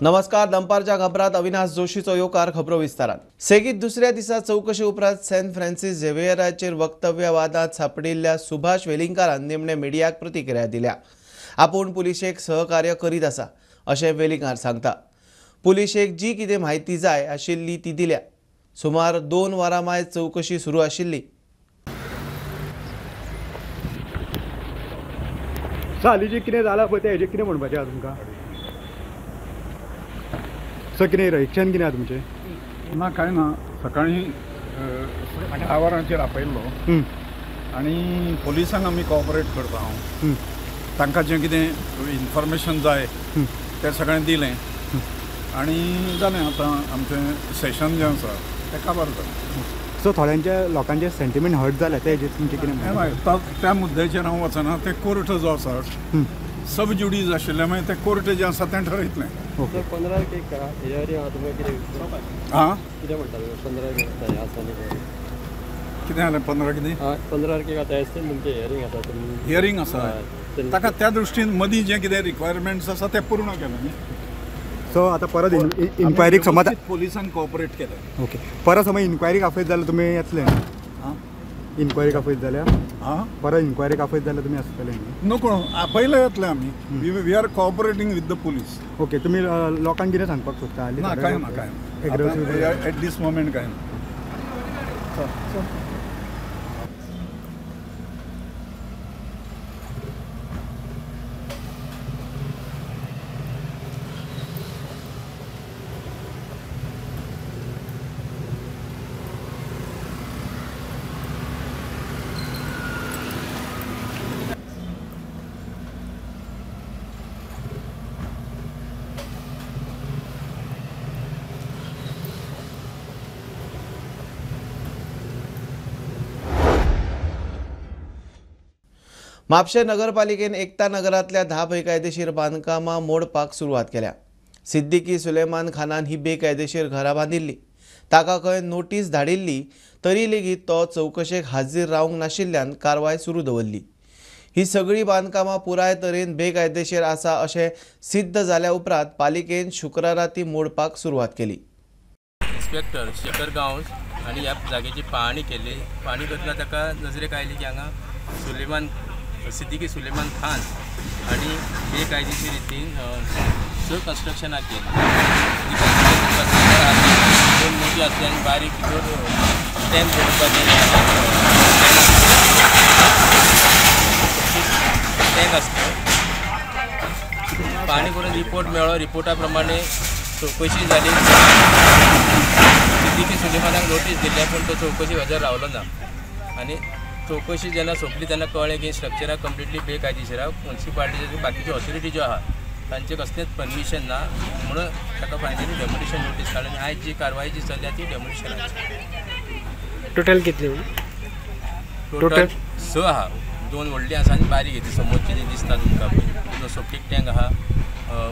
नमस्कार, दंपारच्या खबरात अविनाश जोशीचो येवकार. खबरो विस्तारान. सेगीत दुसऱ्या दिसा चवकशी उपरांत सेंट फ्रांसीस झेवियराचेर वक्तव्यवादात सापडिल्ल्या सुभाष वेलिंगकारान निमणे मिडियाक प्रतिक्रिया दिल्या. आपूण पुलिशेक सहकार्य करीत आसा अशें वेलिंगकार सांगता. पुलिशेक जी कितें म्हायती जाय आशिल्ली ती दिल्या. सुमार 2 वरां माय चवकशी सुरू आशिल्ली. सालीचे कितें जालां पळय तें हेजें कितें म्हणपाचें आसा तुमकां? सर कितें रिएक्शन कितें आसा तुमचें? ना कांय ना. सकाळीं 10 वरांचेर आपयल्लो आनी पोलिसांक आमी कॉपरेट करता. हांव तांकां जें कितें इन्फॉर्मेशन जाय तें सगळें दिलें आनी जालें. आतां आमचें सेशन जें आसा तें काबार जालें. सो थोड्यांच्या लोकांचे सेंटिमेंट हर्ट जाले ते तुमचें कितें? त्या मुद्द्याचेर हांव वचना. तें कोर्ट जो आसा सब ज्युडीज आशिल्लें, मागीर तें कोर्ट जें आसा तें ठरयतलें. ओके. 15 एक हियरींग आसा तुमकां कितें? आं, कितें म्हणटा 15 आसा कितें जालें? 15 कितें? 15 तारखेक आतां एस तुमचें हियरींग आसा. हियरींग आसा ताका त्या दृश्टीन मदीं जें कितें रिक्वायरमेंट्स आसा तें पूर्ण केलें न्ही. सो आतां परत इन्क्वायरीक समज पोलिसांक कॉपरेट केलें. ओके, परत समज इन्क्वायरीक आपयत जाल्यार तुमी येतले? आं, इन्क्वायरीक आपयत जाल्यार? आं, परत इन्क्वायरीक आपयत जाल्यार तुमी आसतले? नको, आपयले येतले आमी. We are cooperating with the police. Okay, तुमी लोकांक कितें सांगपाक सोदता? ना, कांय ना, कांय ना. एट दीस मोमेंट कांय ना. म्हापशें नगरपालिकेन एकता नगरांतल्या 10 बेकायदेशीर बांदकामां मोडपाक सुरवात केल्या. सिद्दीकी सुलेमान खानान ही बेकायदेशीर घरां बांदिल्ली. ताका खंय नोटीस धाडिल्ली तरी लेगीत तो चवकशेक हाजीर रावंक नाशिल्ल्यान कारवाय सुरू दवरली. ही सगळीं बांदकामां पुराय तरेन बेकायदेशीर आसा अशें सिद्ध जाल्या उपरांत पालिकेन शुक्रारा ती मोडपाक सुरवात केली. इन्स्पेक्टर शेखर गांवस आनी ह्या जागेची पाहणी केली. पाहणी करतना ताका नजरेक आयली की हांगा सुलेमान सिद्दीकी सुलेमान खान आनी बेकायदेशीर रितीन स कन्स्ट्रक्शनां केली. दोन मोठी आसली आनी बारीक भितर टँक दवरपाचें टँक आसलो. पाहणी करून रिपोर्ट मेळ्ळो. रिपोर्टा प्रमाणे चवकशी जाली. सिद्दीकी सुलेमानाक नोटीस दिल्या पूण तो चवकशी हजर रावलो ना. आनी चवकशी जेन्ना सोंपली तेन्ना कळ्ळें की स्ट्रक्चरां कंप्लिटली बेकायदेशीर आहा. मुन्सिपालिटीचे बाकीच्यो ऑथॉरिटी ज्यो आहा तांचें कसलेंच परमिशन ना म्हणून ताका फायनली डेमोलिशन नोटीस काडली. आनी आयज जी कारवाय जी चल्ल्या ती डेमोलिशनाची. टोटल कितली? टोटल 6 आहा. 2 व्हडलीं आसा आनी बारीक ती समोरची जी दिसता तुमकां पळय तो सेप्टीक टँक आहा,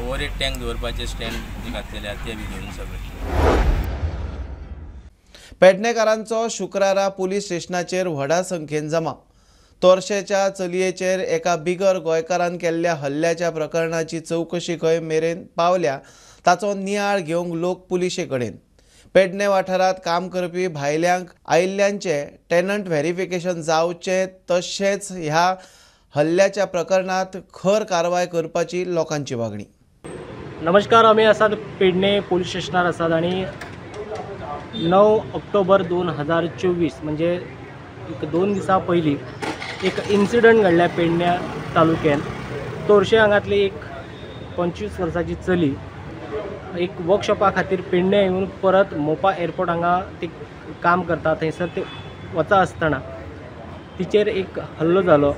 वर एक टँक दवरपाचे स्टँड जे घातलेले आहा ते बी घेवन सगळें. पेडणेकारांचो शुक्रारा पुलीस स्टेशनाचेर व्हडा संख्येन जमा. तोरशेच्या चलयेचेर एका बिगर गोंयकारान केल्ल्या हल्ल्याच्या प्रकरणाची चवकशी खंय मेरेन पावल्या ताचो नियाळ घेवंक लोक पुलिशे कडेन. पेडणे वाठारांत काम करपी भायल्यांक आयिल्ल्यांचे टेनंट व्हेरिफिकेशन जावचें तशेंच ह्या हल्ल्याच्या प्रकरणांत खर कारवाय करपाची लोकांची मागणी. नमस्कार, आमी आसात पेडणे पोलीस स्टेशनार आसात आनी 9 ऑक्टोबर 2024 म्हणजे एक 2 दिसां पयलीं एक इन्सिडंट घडल्या पेडण्या तालुक्यान. तोरशे हांगातली एक 25 वर्साची चली एक वर्कशॉपा खातीर पेडण्या येवन परत मोपा एअरपोर्ट हांगा ती काम करता थंयसर ते वता आसतना तिचेर एक हल्लो जालो.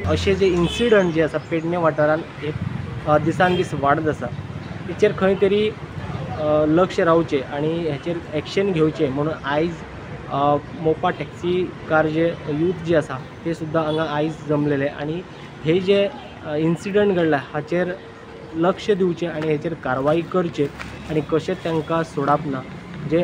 अशे जे इन्सिडंट जे आसा पेडणे वाठारांत हे दिसान दीस वाडत आसा. तिचेर खंय तरी लक्ष रावचें आनी हेचेर एक्शन घेवचें म्हणून आयज मोपा टॅक्सी कार जे यूथ जे आसा ते सुद्दां हांगा आयज जमलेले आनी हे जे इन्सिडंट घडला हाचेर लक्ष दिवचें आनी हेचेर कारवाई करचे आनी कशें तांकां सोडप ना, जे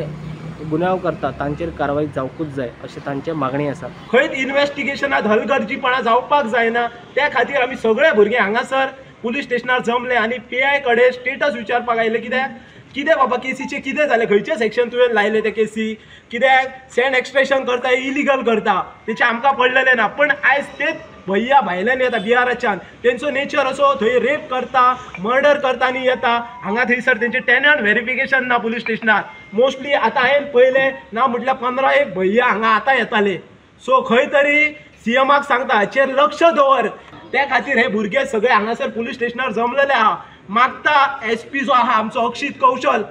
गुन्यांव करता तांचेर कारवाई जावकूच जाय अशें तांचे मागणी आसा. खंयच इन्वेस्टिगेशनात हलगर्जीपणां जावपाक जायना, त्या खातीर आमी सगळे भुरगे हांगासर पुलीस स्टेशनार जमले आनी पी I कडेन स्टेटस विचारपाक आयले कित्याक कितें बाबा केसीचें कितें जालें, खंयचें सेक्शन तुवें लायलें ते केसी, कित्याक सँड एक्सट्रेशन करता, इलिगल करता, तेचें आमकां पडलेलें ना. पण आयज तेच भैया भायल्यान येता बिहाराच्यान, तेंचो नेचर असो थंय रेप करता, मर्डर करता आनी येता हांगा. थंयसर तेंचें टेनंट व्हेरिफिकेशन ना पुलीस स्टेशनार. मोस्टली आतां हांवें पळयलें ना म्हटल्यार 15 एक भैया हांगा आतां येताले. सो खंय तरी सीएमाक सांगता हाचेर लक्ष दवर. त्या खातीर हे भुरगे सगळे हांगासर पुलीस स्टेशनार जमलेले आहा. मागता एस पी जो आहा आमचो Akshit Kaushal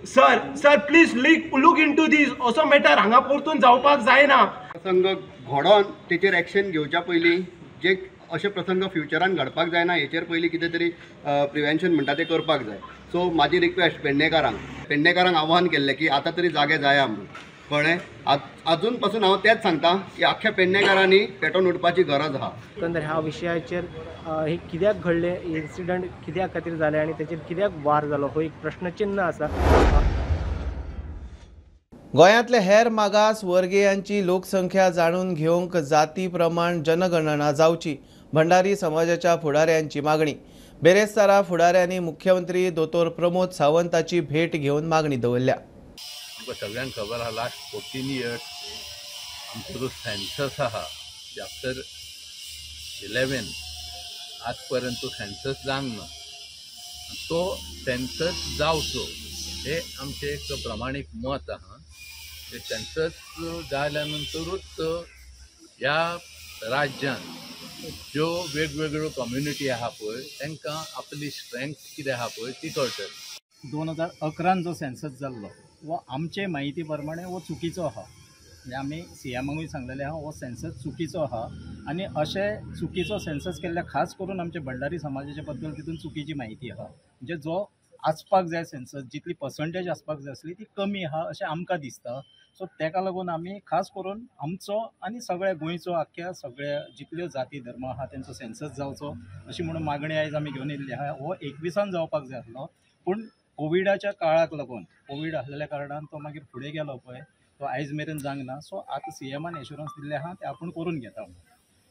sir, sir please look into this. असो मॅटर हांगा परतून जावपाक जायना. प्रसंग घडोवन तेचेर एक्शन घेवच्या पयलीं जे अशे प्रसंग फ्युचरान घडपाक जायना हेचेर पयलीं कितें तरी प्रिवेन्शन म्हणटा तें करपाक जाय. सो म्हाजी रिक्वेस्ट पेडणेकारांक आव्हान केल्लें की आतां तरी जागे जाया म्हणून, कळ्ळें. आजून पासून हांव तेंच सांगता की आख्ख्या पेडणेकारांनी पेटोवन उठपाची गरज आहा. एकंदर ह्या विशयाचेर हे कित्याक घडलें, इन्सिडंट कित्याक खातीर जालें आनी तेचेर कित्याक वार जालो हो एक प्रश्नचिन्ह आसा. गोंयांतले हेर मागास वर्गीयांची लोकसंख्या जाणून घेवंक जाती प्रमाण जनगणना जावची, भंडारी समाजाच्या फुडाऱ्यांची मागणी. बेरेस्तारा फुडाऱ्यांनी मुख्यमंत्री दोतोर प्रमोद सावंताची भेट घेवन मागणी दवरल्या. आमकां सगळ्यांक खबर आहा लास्ट 14 इयर्स आमचो जो सेन्सस आहा चॅप्टर 11 आज पर्यंत तो सेन्सस जावंक ना. तो सेन्सस जावचो हे आमचें एक प्रमाणीक मत आहा. ते सेन्सस जाल्या नंतरूच ह्या राज्यान ज्यो वेगवेगळ्यो कम्युनिटी आहा पळय तांकां आपली स्ट्रेंथ कितें आहा पळय ती कळटली. 2011 जो सेन्सस जाल्लो वो आमचे म्हायती प्रमाणे हो चुकीचो आहा. म्हणजे आमी सीएमाकूय सांगलेलें आहा हो सेन्सस चुकीचो आहा आनी अशें चुकीचो सेन्सस केल्ल्या खास करून आमचे भंडारी समाजाचे बद्दल तितून चुकीची म्हायती आहा. म्हणजे जो आसपाक जाय सेन्सस जितली पर्संटेज आसपाक जाय आसली ती कमी आहा अशें आमकां दिसता. सो तेका लागून आमी खास करून आमचो आनी सगळ्या गोंयचो आख्ख्या सगळ्या जितल्यो जाती धर्म आहा तेंचो सेन्सस जावचो अशी म्हणून मागणी आयज आमी घेवन येयल्ली आहा. हो 21 जावपाक जाय आसलो पूण कोविडाच्या काळाक लागून, कोवीड आसलेल्या कारणान तो मागीर फुडें गेलो पळय, तो आयज मेरेन जावंक ना. सो आतां सीएमान एश्युरन्स दिल्लें आहा तें आपूण करून घेता.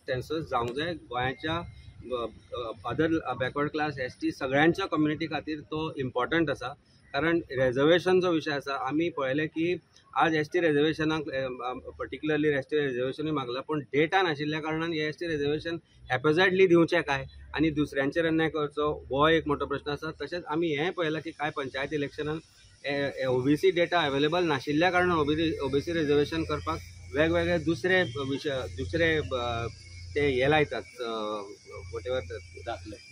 सेन्सस जावंक जाय गोंयाच्या other backward class S T सगळ्यांच्या कम्युनिटी खातीर तो इम्पॉर्टंट आसा. कारण रेजर्वेशन जो विशय आसा आमी पळयलें की आज एस टी रेजर्वेशनाक पर्टिक्युलरली एस टी रेजर्वेशनूय मागलां पूण डेटा नाशिल्ल्या कारणान हे एस टी रेजर्वेशन हॅपेझार्डली दिवचें काय आनी दुसऱ्यांचेर अन्याय करचो हो एक मोठो प्रश्न आसा. तशेंच आमी हें पळयलां की कांय पंचायत इलेक्शनान ओबीसी डेटा अवेलेबल नाशिल्ल्या कारणान ओबीसी रेजर्वेशन करपाक वेगवेगळे दुसरे विशय दुसरे ते हे लायतात, वॉटेवर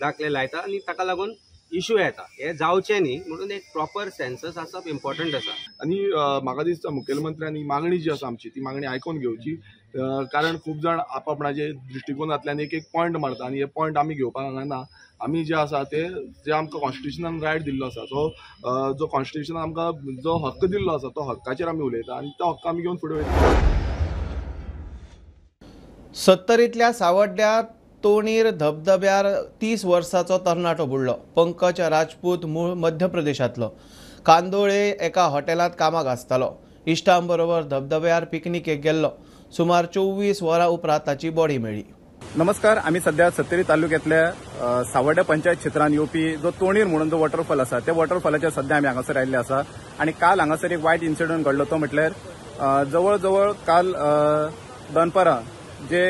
दाखले लायतात आनी ताका लागून इशू येता. हे जावचें न्ही म्हणून एक प्रॉपर सेन्सस आसप इम्पॉर्टंट आसा. आनी म्हाका दिसता मुखेलमंत्र्यांनी मागणी जी आसा आमची ती मागणी आयकून घेवची, कारण खूब जाण आपआपणाचे दृश्टिकोनांतल्यान एक एक पॉयंट मारता आनी हे पॉयंट आमी घेवपाक हांगा ना. आमी जे आसा ते जे आमकां कॉन्स्टिट्युशनान रायट दिल्लो आसा, सो जो कॉन्स्टिट्युशनान आमकां जो हक्क दिल्लो आसा तो हक्काचेर आमी उलयता आनी तो हक्क आमी घेवन फुडें वयता. सत्तरींतल्या सावड्ड्या तोणीर धबधब्यार 30 वर्सांचो तरणाटो बुडलो. पंकज राजपूत मूळ मध्य प्रदेशांतलो. कांदोळे एका हॉटेलांत कामाक आसतालो. इश्टां बरोबर धबधब्यार पिकनिकेक गेल्लो. सुमार 24 वरां उपरांत ताची बॉडी मेळ्ळी. नमस्कार, आमी सध्या सत्तरी तालुक्यांतल्या सावड्ड्या पंचायत क्षेत्रांत येवपी जो तोणीर म्हणून जो वॉटरफॉल आसा त्या वॉटरफॉलाचेर सध्या आमी हांगासर आयिल्ले आसा. आनी काल हांगासर एक वायट इन्सिडंट घडलो तो म्हटल्यार जवळ जवळ काल दनपारां जे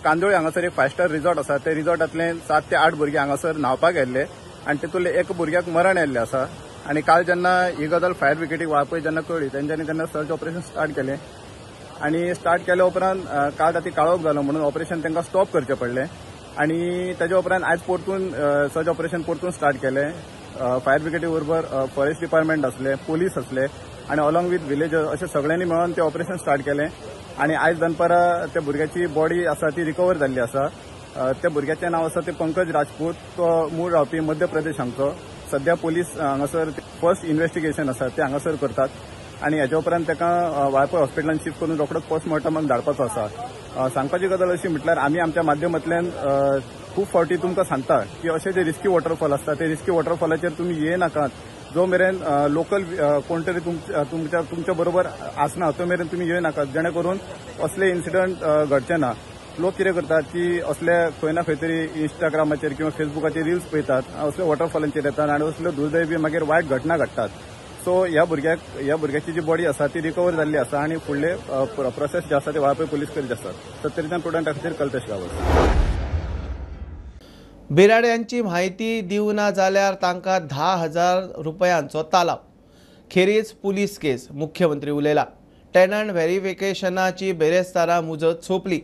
कांदोळी हांगासर एक 5 स्टार रिजॉर्ट आसा त्या रिजॉर्टांतले 7 ते 8 भुरगे हांगासर न्हांवपाक गेल्ले आनी तितूंतले एक भुरग्याक मरण आयिल्लें आसा. आनी काल जेन्ना ही गजाल फायर ब्रिगेडीक वाळपय जेन्ना कळ्ळी तेंच्यांनी तेन्ना सर्च ऑपरेशन स्टार्ट केलें आनी स्टार्ट केल्या उपरांत काल राती काळोख जालो म्हणून ऑपरेशन तांकां स्टॉप करचें पडलें आनी ताच्या उपरांत आयज परतून सर्च ऑपरेशन परतून स्टार्ट केलें. फायर ब्रिगेडी बरोबर फॉरेस्ट डिपार्टमेंट आसले, पोलीस आसले आनी अलॉंग विथ विलेजर्स अशें सगळ्यांनी मेळून तें ऑपरेशन स्टार्ट केलें आनी आयज दनपारां त्या भुरग्याची बॉडी आसा ती रिकवर जाल्ली आसा. त्या भुरग्याचें नांव आसा तें पंकज राजपूत, तो मूळ रावपी मध्य प्रदेश हांगचो. सध्या पोलीस हांगासर फर्स्ट इन्व्हेस्टिगेशन आसा तें हांगासर करतात आनी हेच्या उपरांत ताका वाळपय हॉस्पिटलान शिफ्ट करून रोखडोच पोस्टमॉर्टमाक धाडपाचो आसा. सांगपाची गजाल अशी म्हटल्यार आमी आमच्या माध्यमांतल्यान खूब फावटी तुमकां सांगता की अशे जे रिस्की वॉटरफॉल आसता ते रिस्की वॉटरफॉलाचेर तुमी येनाकात. जो मेरेन लोकल कोण तरी तुमच्या बरोबर आसना तो मेरेन तुमी येनाकात, जेणे करून असले इन्सिडंट घडचे ना. लोक कितें करतात की असले खंय ना खंय तरी इंस्टाग्रामाचेर किंवा फेसबुकाचेर रिल्स पळयतात, असले वॉटरफॉलांचेर येतात आनी असल्यो दुर्दैवी मागीर वायट घटना घडटात. सो ह्या भुरग्याची जी बॉडी आसा ती रिकवर जाल्ली आसा आनी फुडले प्रोसेस जे आसा ते वाळपय पुलीस करीत आसात. सत्तरीच्यान प्रुडंटा खातीर कल्पेश गांवस. बिराड्यांची म्हायती दिवना जाल्यार तांकां 10,000 रुपयांचो तालाव, खेरीज पुलीस केस. मुख्यमंत्री उलयला. टेनंट व्हेरिफिकेशनाची बेरेस्तारा मुजत सोंपली.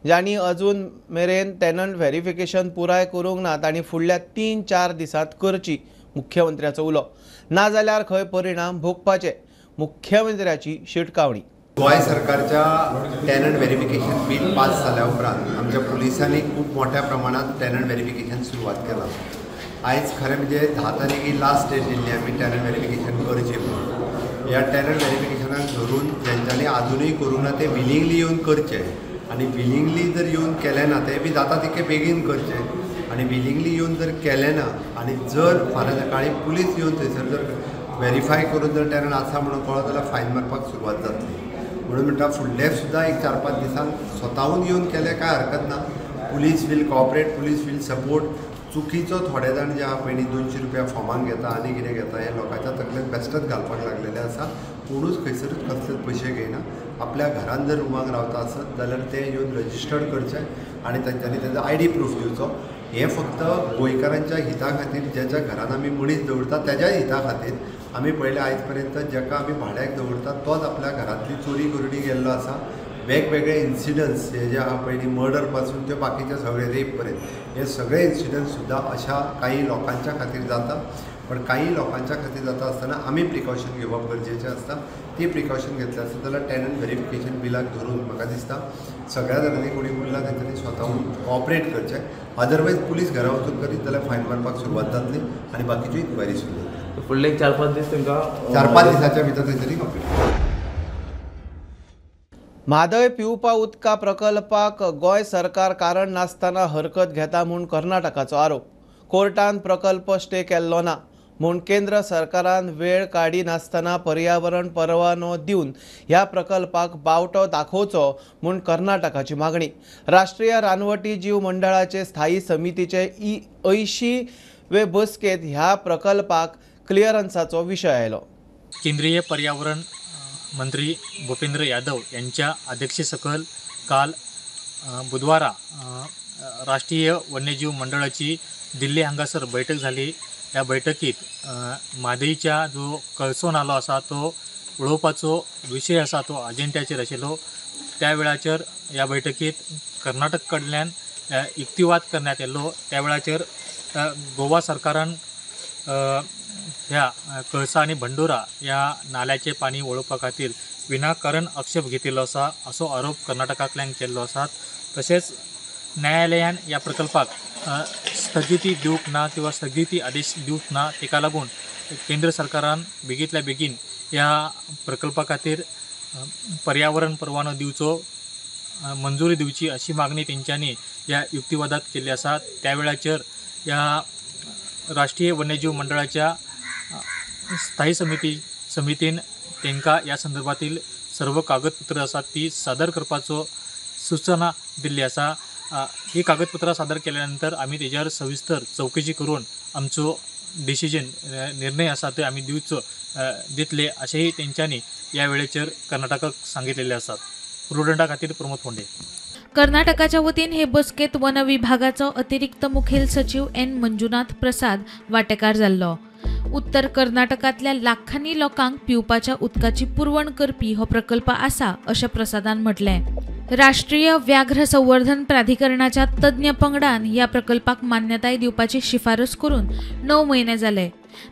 जांणी अजून मेरेन टेनंट व्हेरिफिकेशन पुराय करूंक ना तांणी फुडल्या 3-4 दिसांत करची, मुख्यमंत्र्याचो उलो. नाजाल्यार खंय परिणाम भोगपाचे, मुख्यमंत्र्याची शिटकावणी. गोंय सरकारच्या टेनंट व्हेरिफिकेशन बील पास जाल्या उपरांत आमच्या पुलिसांनी खूब मोठ्या प्रमाणात टेनंट व्हेरिफिकेशन सुरवात केलां. आयज खरें म्हणजे 10 तारीख लास्ट डेट दिल्ली आमी टेनंट व्हेरिफिकेशन करचें म्हणून. ह्या टेनंट व्हेरिफिकेशनाक धरून जेंच्यांनी आजुनूय करूंक ना ते विलिंगली येवन करचें आनी विलिंगली जर येवन केलें ना तें बी जाता तितकें बेगीन करचें आनी विलिंगली येवन जर केलें ना आनी जर फाल्यां सकाळीं पुलीस येवन थंयसर जर व्हेरीफाय करून जर टेनंट आसा म्हणून कळत जाल्यार फायन मारपाक सुरवात जातली. म्हणून म्हणटा फुडले सुद्दां एक 4-5 दिसांक स्वताहून येवन केलें कांय हरकत ना. Police will cooperate, police will support. चुकीचो थोडे जाण जे आहा पयलीं 200 रुपया फॉर्माक घेता आनी कितें घेता हें लोकांच्या तकलेंत बेश्टेच घालपाक लागलेलें आसा. कोणूच खंयसरूच कसलेच पयशे घेयना. आपल्या घरान जर रुमाक रावता आसत जाल्यार ते येवन रजिस्टर्ड करचें आनी तांच्यांनी तेजो I D proof दिवचो. हें फक्त गोंयकारांच्या हिता खातीर, ज्याच्या घरान आमी मनीस दवरता तेज्या हिता खातीर. आमी पळयलें आयज पर्यंत जाका आमी भाड्याक दवरता तोच आपल्या घरांतली चोरी करून गेल्लो आसा. वेगवेगळे इन्सिडंट्स हे जे आहा पयलीं मर्डर पासून ते बाकीचे सगळे रेप पर्यंत हे सगळे इन्सिडंट्स सुद्दां अशा काही लोकांच्या खातीर जाता. पण काही लोकांच्या खातीर जाता आसतना आमी प्रिकॉशन घेवप गरजेचें आसता. ती प्रिकॉशन घेतलें आसत जाल्यार टेनंट व्हेरिफिकेशन बिलाक धरून म्हाका दिसता सगळ्या जाणांनी कोणी उरला तेंच्यांनी स्वताहून कॉपरेट करचें. अदरवायज पुलीस घरा वचून करीत जाल्यार फायन मारपाक सुरवात जातली आनी बाकीच्यो इन्क्वायरी सुरू जातली. फुडले 4-5 दीस तांकां 4-5 दिसाच्या भितर तेंच्यांनी कंप्लीट. म्हादय पिवपा उदका प्रकल्पाक गोंय सरकार कारण नासतना हरकत घेता म्हूण कर्नाटकाचो आरोप. कोर्टान प्रकल्प स्टे केल्लो ना म्हूण केंद्र सरकारान वेळ काडी नासतना पर्यावरण परवानो दिवन ह्या प्रकल्पाक बावटो दाखोवचो म्हूण कर्नाटकाची मागणी. राष्ट्रीय रानवटी जीव मंडळाचे स्थायी समितीचे 80वे बसकेंत ह्या प्रकल्पाक क्लियरन्साचो विशय आयलो. केंद्रीय पर्यावरण मंत्री भूपेंद्र यादव यांच्या अध्यक्षतेखाली काल बुधवारा राष्ट्रीय वन्यजीव मंडळाची दिल्ली हांगासर बैठक झाली. ह्या बैठकीत म्हादयच्या जो कळसो नालो आसा तो उडोवपाचो विशय आसा तो अजेंड्याचेर आशिल्लो. त्या वेळाचेर ह्या बैठकीत कर्नाटक कडल्यान युक्तिवाद करण्यात येयल्लो. त्या वेळाचेर गोवा सरकारान ह्या कळसा आनी भंडुरा ह्या नाल्याचें पाणी वळोवपा खातीर विनाकारण आक्षेप घेतिल्लो आसा असो आरोप कर्नाटकांतल्यान केल्लो आसा. तशेंच न्यायालयान ह्या प्रकल्पाक स्थगिती दिवंक ना किंवा स्थगिती आदेश दिवंक ना, ताका लागून केंद्र सरकारान बेगींतल्या बेगीन ह्या प्रकल्पा खातीर पर्यावरण परवानो दिवचो, मंजुरी दिवची अशी मागणी तेंच्यांनी ह्या युक्तिवादात केल्ली आसा. त्या वेळाचेर ह्या राष्ट्रीय वन्यजीव मंडळाच्या स्थायी समितीन तांकां ह्या संदर्भातील सर्व कागदपत्रां आसात ती सादर करपाचो सूचना दिल्ली आसा. ही कागदपत्रां सादर केल्या नंतर आमी तेजेर सविस्तर चवकशी करून आमचो डिसिजन निर्णय आसा ते आमी दिवचो दितले अशेंय तेंच्यांनी ह्या वेळेचेर कर्नाटकाक सांगितलेले आसात. प्रुडंटा खातीर प्रमोद फोंडे. कर्नाटकाच्या वतीन हे बसकेत वन विभागाचो अतिरिक्त मुखेल सचिव एन मंजुनाथ प्रसाद वांटेकार जाल्लो. उत्तर कर्नाटकांतल्या लाखांनी लोकांक पिवपाच्या उदकाची पुरवण करपी हो प्रकल्प आसा अशें प्रसादान म्हटलें. राष्ट्रीय व्याघ्र संवर्धन प्राधिकरणाच्या तज्ञ पंगडान ह्या प्रकल्पाक मान्यताय दिवपाची शिफारस करून 9 म्हयने जाले.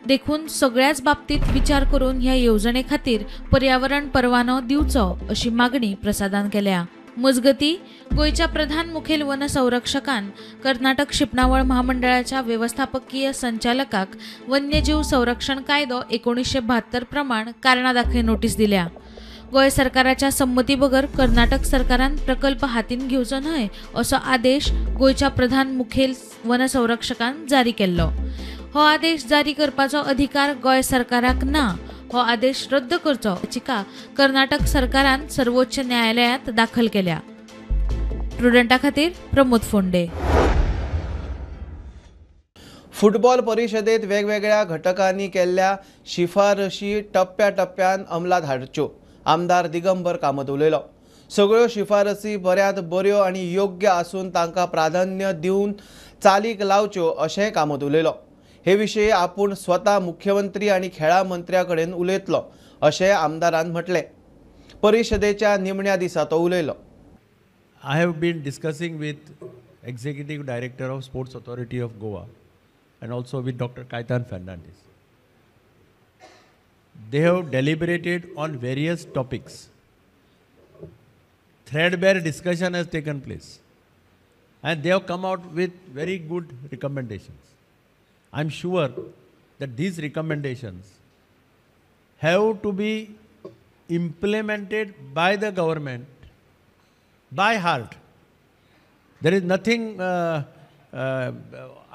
देखून सगळ्याच बाबतीत विचार करून ह्या येवजणे खातीर पर्यावरण परवानो दिवचो अशी मागणी प्रसादान केल्या. मजगती गोंयच्या प्रधान मुखेल वन संरक्षकान कर्नाटक शिंपणावळ महामंडळाच्या वेवस्थापकीय संचालकाक वन्यजीव संरक्षण कायदो 1972 प्रमाण कारणां दाखय नोटीस दिल्या. गोंय सरकाराच्या संमती बगर कर्नाटक सरकारान प्रकल्प हातीन घेवचो न्हय असो आदेश गोंयच्या प्रधान मुखेल वन संरक्षकान जारी केल्लो. हो आदेश जारी करपाचो अधिकार गोंय सरकाराक ना. हो आदेश रद्द करचो याचिका कर्नाटक सरकारान सर्वोच्च न्यायालयात दाखल केल्या. प्रुडंटा खातीर प्रमोद फोंडे. फुटबॉल परिशदेत वेगवेगळ्या घटकांनी केल्ल्या शिफारशी टप्प्या टप्प्यान अंमलात हाडच्यो, आमदार दिगंबर कामत उलयलो. सगळ्यो शिफारसी बऱ्यात बऱ्यो आनी योग्य आसून तांकां प्राधान्य दिवन चालीक लावच्यो अशेंय कामत उलयलो. हे विशीं आपूण स्वता मुख्यमंत्री आनी खेळां मंत्र्या कडेन उलयतलो अशें आमदारान म्हटलें. परिशदेच्या निमण्या दिसा तो उलयलो. I have been discussing with Executive Director of Sports Authority of Goa and also with Dr. Kaitan Fernandez. They have deliberated on various topics. Threadbare discussion has taken place and they have come out with very good recommendations. I am sure that these recommendations have to be implemented by the government by heart. There is nothing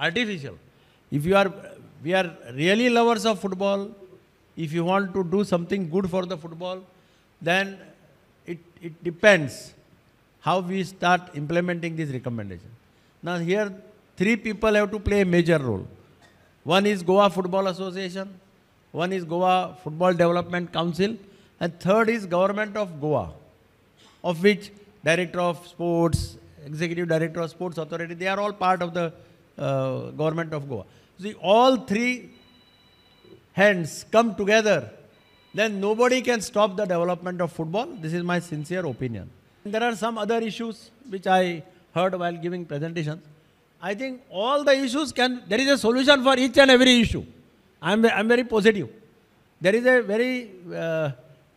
artificial. If you are, we are really lovers of football, if you want to do something good for the football, then it depends how we start implementing these recommendations. Now here, three people have to play a major role. One is Goa Football Association, one is Goa Football Development Council, and third is Government of Goa, of which Director of Sports, Executive Director of Sports Authority, they are all part of the Government of Goa. See, all three hands come together, then nobody can stop the development of football. This is my sincere opinion. There are some other issues which I heard while giving presentations. I think all the issues can, there is a solution for each and every issue. I'm very positive. There is a very,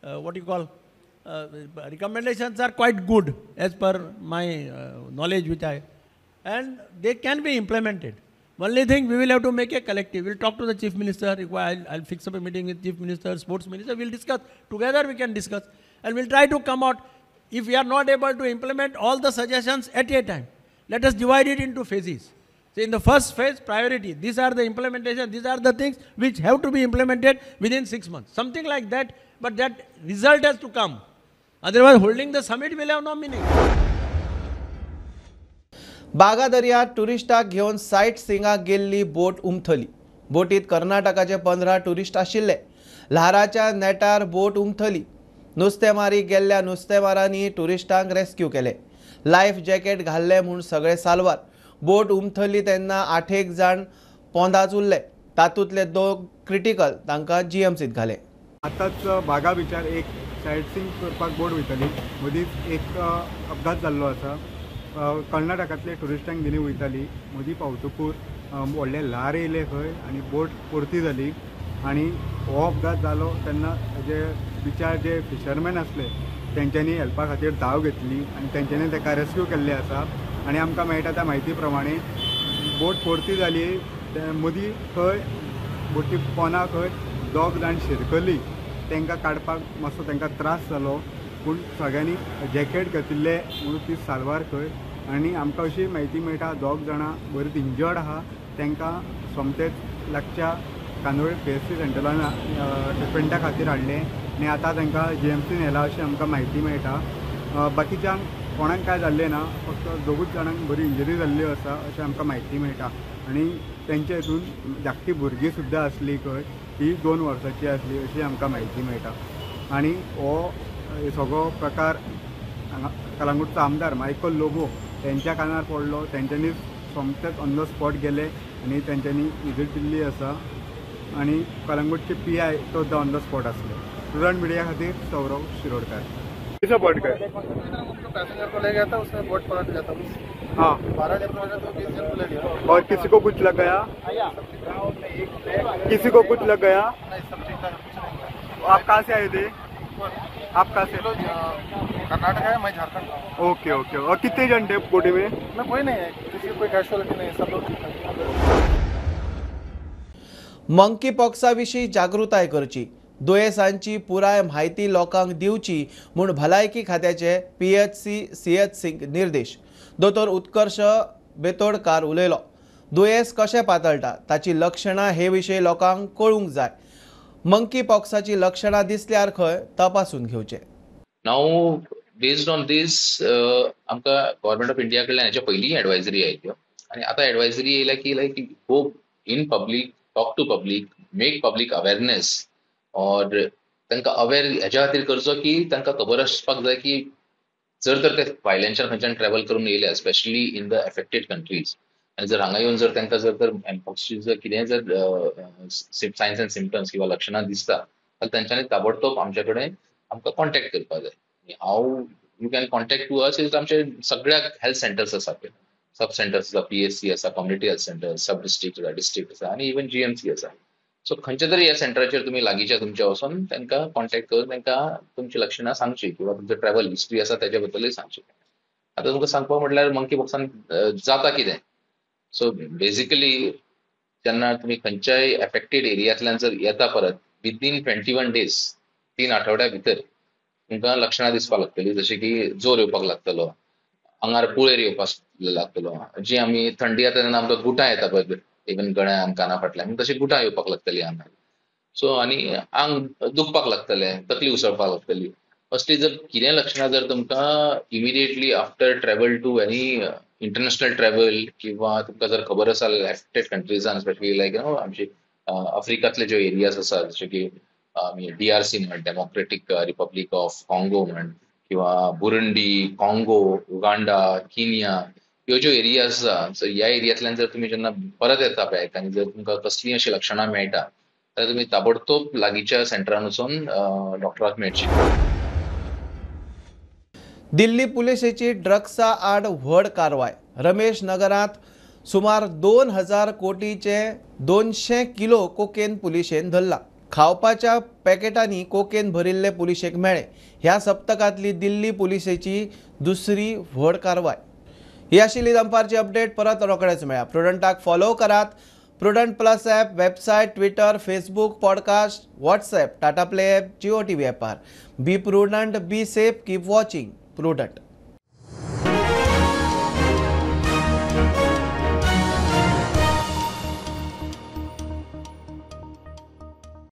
what you call, recommendations are quite good as per my knowledge which I, and they can be implemented. Only thing, we will have to make a collective. We'll talk to the Chief Minister. I'll fix up a meeting with Chief Minister, Sports Minister. We'll discuss. Together we can discuss. And we'll try to come out. If we are not able to implement all the suggestions at a time, let us divide it into phases. So in the first phase, priority. These are the implementation. These are the things which have to be implemented within 6 months. Something like that. But that result has to come. Otherwise, holding the summit will have no meaning. Baga दर्यात टुरिस्टाक घेवन site सिंगाक गेल्ली बोट उमथली. बोटीत कर्नाटकाचे 15 tourist आशिल्ले. ल्हाराच्या नेटार बोट उमथली. नुस्तेमारी गेल्ल्या नुस्तेमारांनी टुरिस्टांक rescue केले. लायफ जॅकेट घाल्ले म्हूण सगळे साल्वार. बोट उमथली तेन्ना 8 जाण पोंदाच उरले. तातूंतले 2 क्रिटिकल, तांकां जीएमसीत घाले. आतांच बागा बिचार एक सायट सींग करपाक बोट वयताली, मदींच एक अपघात जाल्लो आसा. कर्नाटकांतले टुरिस्टांक घेवन वयताली, मदीं पावतकूर व्हडलें ल्हार येयलें खंय आनी बोट परती जाली आनी हो अपघात जालो तेन्ना जे बिचार जे फिशरमॅन आसले तेंच्यांनी हेल्पा खातीर धांव घेतली आनी तेंच्यांनी ताका रेस्क्यू केल्लें आसा. आनी आमकां मेळटा त्या म्हायती प्रमाणे बोट परती जाली, ते मदीं खंय बोटी पोना खंय 2 जाण शिरकली, तांकां काडपाक मातसो तांकां त्रास जालो, पूण सगळ्यांनी जॅकेट घेतिल्ले म्हणून ती साल्वार खंय. आनी आमकां अशी म्हायती मेळटा 2 जाणां बरीच इंजर्ड आहा, तांकां सोमतेच लागच्या कांदोळे PHC सेंटरान ट्रिटमेंटा खातीर हाडलें आनी आतां तांकां GMC व्हेलां अशी आमकां म्हायती मेळटा. बाकीच्यांक कोणाक कांय जाल्लें ना, फक्त 2 जाणांक बरी इंजरी जाल्ली आसा अशें आमकां म्हायती मेळटा. आनी तेंच्या हितून धाकटी भुरगीं सुद्दां आसली खंय, ती 2 वर्सांची आसली अशी आमकां म्हायती मेळटा. आनी हो सगळो प्रकार हांगा कलांगूटचो आमदार मायकल लोबो तेंच्या कानार पडलो, तेंच्यांनी सोमतेच ऑन the spot गेले आनी तेंच्यांनी विजीट दिल्ली आसा. आनी कलांगूटचे PI तो ऑन the spot आसले. प्रुडंट मिडिया खातीर सौरव शिरोडकर. बोट गए पैसेंजर को ले गया था, उसमें बोट पलट गया था। हाँ, 12 जन को तो 20 जन को ले गया। और किसी को कुछ लग गया? किसी को कुछ लग गया? नहीं, सब ठीक ठाक। आप कहाँ से आए थे? आप कहाँ से? कर्नाटक है, मैं झारखंड का। Okay okay. और कितने जन थे बोटी में? मैं कोई नहीं है, किसी को कोई कैजुअलिटी नहीं है, सब लोग ठीक ठाक। मंकी पॉक्सा विशीं जागृताय करची, दुयेंसांची पुराय म्हायती लोकांक दिवची म्हूण भलायकी खात्याचे PHC CHC निर्देश. दोतोर उत्कर्ष बेतोडकार उलयलो. दुयेंस कशें पातळटा, ताची लक्षणां हे विशीं लोकांक कळूंक जाय. मंकी पॉक्साची लक्षणां दिसल्यार खंय तपासून घेवचें. Now बेस्ड ऑन these आमकां गव्हर्मेंट ऑफ इंडिया कडल्यान हेच्या पयलींय एडवायजरी आयल्यो आनी आतां एडवायजरी येयल्या की like go in public, talk to public, make public awareness or तांकां अवेर हेज्या खातीर करचो की तांकां खबर आसपाक जाय की जर तर ते भायल्यांच्यान खंयच्यान ट्रॅवल करून येयल्या, specially in the affected countries, आनी जर हांगा येवन जर तांकां जर तर एमपॉक्सची जर कितेंय जर सायन्स अँड सिमटम्स किंवा लक्षणां दिसता जाल्यार तांच्यांनी ताबडतोब आमच्या कडेन आमकां कॉन्टॅक्ट करपाक जाय. How you can contact to us is आमचे सगळ्या हेल्थ सेंटर्स आसा पळय, सब सेंटर्स आसा, PHC आसा, community health centre, sub district आसा, डिस्ट्रिक्ट आसा आनी इवन GMC आसा. सो खंयच्या तरी ह्या सेंटराचेर तुमी लागींच्या तुमच्या वचून तांकां कॉन्टॅक्ट करून तांकां तुमची लक्षणां सांगची किंवा तुमचो ट्रॅवल हिस्ट्री आसा तेज्या बद्दलूय सांगची. आतां तुमकां सांगपाक म्हटल्यार मंकी पॉक्सान जाता कितें, सो बेजिकली जेन्ना तुमी खंयच्याय एफेक्टेड एरियांतल्यान जर येता परत विदीन 21 डेज, 3 आठवड्या भितर तुमकां लक्षणां दिसपाक लागतलीं, जशें की जोर येवपाक लागतलो, आंगार पुळेर येवपाक लागतलो, जी आमी थंडी जाता तेन्ना आमकां गुटां येता पळय, इवन गळ्यान काना फाटल्यान तशी गुटां येवपाक लागतली आंगार. सो आनी आंग दुखपाक लागतलें, तकली उसळपाक लागतली. असली जर कितें लक्षणां जर तुमकां immediately after travel to any international travel किंवा तुमकां जर खबर आसा एफेक्टेड कंट्रीजान, स्पेशली लायक you know आमची आफ्रिकांतले ज्यो एरियाज आसा, जशे की आमी DRC म्हण, डेमोक्रेटीक रिपब्लीक ऑफ कॉंगो म्हण, किंवा बुरुंडी, कॉंगो, उगांडा, किनिया, ह्यो ज्यो एरियाज आसा, सो ह्या एरियांतल्यान जर तुमी जेन्ना परत येता बॅक आनी जर तुमकां कसलीय अशीं लक्षणां मेळटा जाल्यार तुमी ताबडतोब लागींच्या सेंटरान वचून डॉक्टराक मेळची. दिल्ली पुलिसेची ड्रग्सा आड व्हड कारवाय. रमेश नगरांत सुमार 2000 कोटीचे 200 किलो कोकेन पुलिशेन धरला. खावपाच्या पॅकेटांनी कोकेन भरिल्ले पुलिशेक मेळ्ळे. ह्या सप्तकांतली दिल्ली पुलिसेची दुसरी व्हड कारवाय. ही आशिल्ली दनपारची अपडेट. परत रोखडेच मेळ्या. प्रुडंटाक फॉलो करात. Prudent plus app, website, Twitter, Facebook, podcast, WhatsApp, Tata Play app, Jio TV ॲपार. Be prudent, be safe, keep watching Prudent.